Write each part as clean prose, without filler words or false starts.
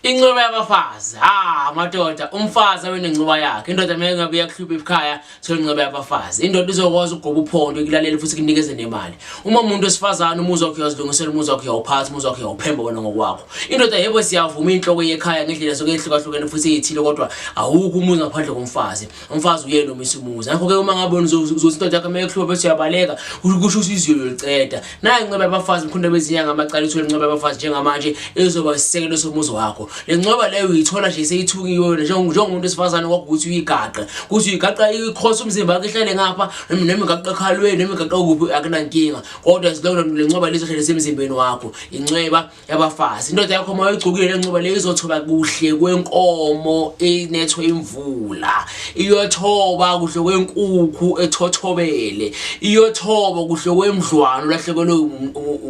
Incuba yabafazi. Ha madoda, umfazi abe nencuba yakhe. Indoda mele ngabe iyakuhlupha ekhaya, thola incuba yabafazi. Indoda izokwazi ukugoba uphondo ikulalela futhi kunikeze nemali. Uma umuntu wesifazane umuzi wakhe uyazilungisela umuzi wakhe uyawuphatha, umuzi wakhe uyawuphemba wena ngokwakho. Indoda yebo siyavuma inhloko yekhaya ngendlela zonke ehlukahlukene futhi eyithile kodwa awukho umuzi ngaphandle komfazi. Umfazi uyena omisa umuzi. Ngakho-ke uma ngabe wena uzothi indoda yakho uma ekuhlupha bese uyabaleka, kusho ukuthi izwe uyoliceda. Nayi inqwaba yabafazi mkhunda bezinyanga amacala uthole inqwaba yabafazi njengamanje ezoba isisekelo somuzi wakho. Le nqwaba leyo uyithola nje seyithukiwe wena njengomuntu wesifazane kwakuthi uyigaqe. Kuthi uyigaqa ikhosa umzimba wakho ihlale ngapha noma igaqa ekhalweni noma igaqa kuphi akunankinga. Kodwa as long le nqwaba lezo hlale semzimbeni wakho. Incweba yabafazi indoda yakho uma uyigcokile le ncuba le izothoba kuhle kwenkomo enethwe imvula iyothoba kuhle kwenkukhu ethothobele iyothoba kuhle kwemdlwane ulahlekelwe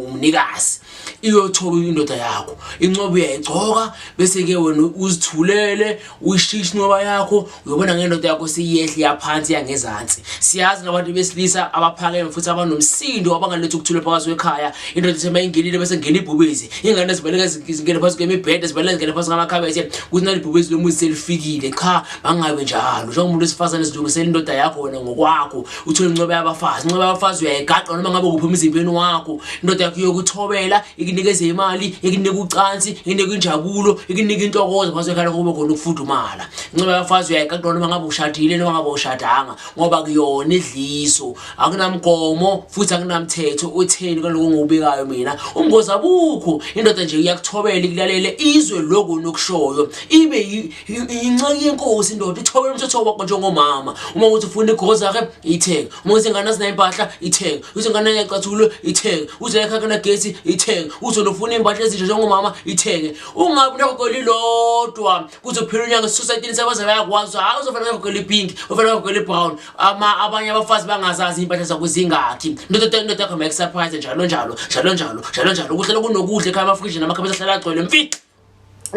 umnikazi iyothoba indoda yakho incoba uyayigcoka bese-ke wena uzithulele uyishishe incoba yakho uyobona ngendoda yakho seyiyehla iyaphansi yangezansi siyazi ngabantu besilisa abaphakeme futhi abanomsindo abangaletha ukuthula phakathi kwekhaya indoda ithi mayingenile bese ngena ibhubesi ingane zibaleka zingene phansi kwemibhede zibaleka zingene phansi kwamakhabethe kuthi nali ibhubesi lomuzi selifikile cha bangabe njalo njengomuntu wesifazane zilungisela indoda yakho wena ngokwakho uthole incoba yabafazi incoba yabafazi uyayigaqa noma ngabe kuphi emzimbeni wakho indoda yakho iyokuthobela ikunikeze imali ikunike ucansi ikunike injabulo ikunike intokozo phakathi kwekhaya kube khona ukufudumala incoba yabafazi uyayigaqa noma ngabe ushadile noma ngabe ushadanga ngoba kuyona idliso akunamgomo futhi akunamthetho utheni kaloko ngiwubekayo mina umngozi abukho indoda nje iyakuthobela ikulalele izwe lokho nokushoyo ibe inceku yenkosi indoda ithobela umthetho wakho njengomama uma uthi ufuna igozake ithenge uma uthi ingane azinayo impahla ithenge uthi ingane ayacathulo ithenge uthi ekhaya kunagesi ithenge uthi ufuna impahla ezintsha njengomama ithenge ungabi negogo lilodwa kuzophela unyaka esosayitini sabaze bayakwazi hayi uzofanele ngagogela ipink ufanele ngagogela ibrown ama abanye abafazi bangazazi iy'mpahla zakho zingakhi indoda indoda yakho mayiku-surprise njalo njalo njalo njalo njalo njalo kuhlala kunokudla ekhaya amafriji namakhabethe ahlala agcwele mfi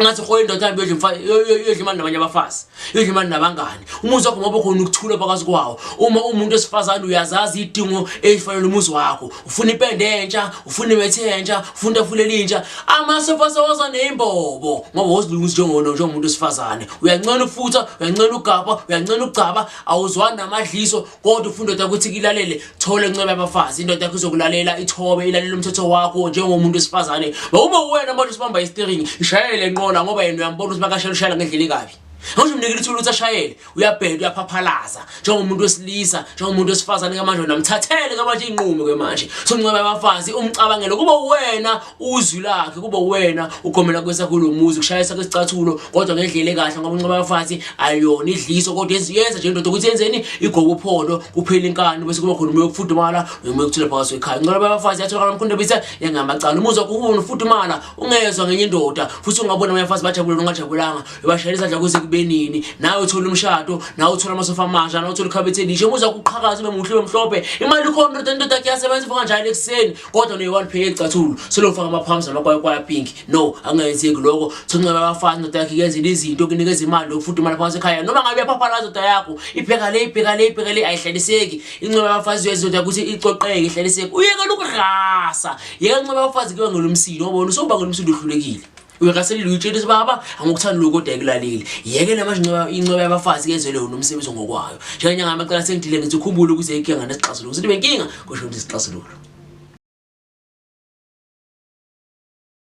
ngathi hoye indoda yami yodla imali nabanye abafazi yodla imali nabangani umuzi wakho ngoba khona ukuthula phakathi kwawo uma umuntu wesifazane uyazazi idingo ezifanele umuzi wakho ufuna ipende entsha ufuna imethe entsha ufuna itafula elintsha amasofa sewaza neyimbobo ngoba wozilungisa njengono njengomuntu wesifazane uyancena ukufutha uyancena ukugabha uyancena ukugcaba awuzwani namadliso kodwa ufuna indoda ukuthi ilalele thola incweba yabafazi indoda yakho izokulalela ithobe ilalele umthetho wakho njengomuntu wesifazane uma uwena manje usibamba isiteringi ishayele nqola ngoba yena uyambona ukuthi makashayela ushayela ngendlela ekabi ngisho umnikile ithuba ukuthi ashayele uyabheda uyaphaphalaza njengomuntu wesilisa njengomuntu wesifazane ke manje namthathele ke manje inqumo ke manje sonceba abafazi umcabangelo kuba wena uzwi lakhe kube wena ugomela kwesakho lo muzi kushayisa kwesicathulo kodwa ngendlela ekahle ngoba unqoba abafazi ayona idliso kodwa yenza nje indoda ukuthi yenzeni igobe uphondo kuphela inkani bese kuba khona umoya wokufudumala nomoya wokuthula phakathi kwekhaya inqoba abafazi yatholakala umkhonto bese yangamacala umuzi wakho ubona ufudumala ungezwa ngenye indoda futhi ungabona abanye abafazi bajabule ungajabulanga ubashayela izandla kuze kube nini nawe uthola umshado nawe uthola amasofa amasha nawe uthola ikhabethe elisha umuzi wakho uqhakaze ube muhle ube mhlophe imali ikhona indoda indoda yakhe iyasebenza ivuka njalo ekuseni kodwa noyi-one pay ecathulo selofaka ama-pumps namakwaykwaya pink no angenzeki lokho thonceba abafazi indoda yakho ikenzela izinto kunikeza imali lokufudumala phakathi ekhaya noma ngabe uyaphaphalaza indoda yakho ibheka le ibheka le ibheka le ayihlaliseki inceba abafazi uyenza indoda ukuthi icoqeke ihlaliseke uyekela ukurasa yeka inceba abafazi kubangela umsindo ngoba wena usowubangela umsindo uhlulekile uyiraselile uyitshela ukuthi baba angikuthandi lokhu kodwa ekulaleli yekela manje inceba yabafazi kenzele wona umsebenzi ngokwayo njengenyanga amacala sengidile ngithi ukhumbule ukuze inkinga nesixazululo ukuthi ibe inkinga kusho ukuthi isixazululo.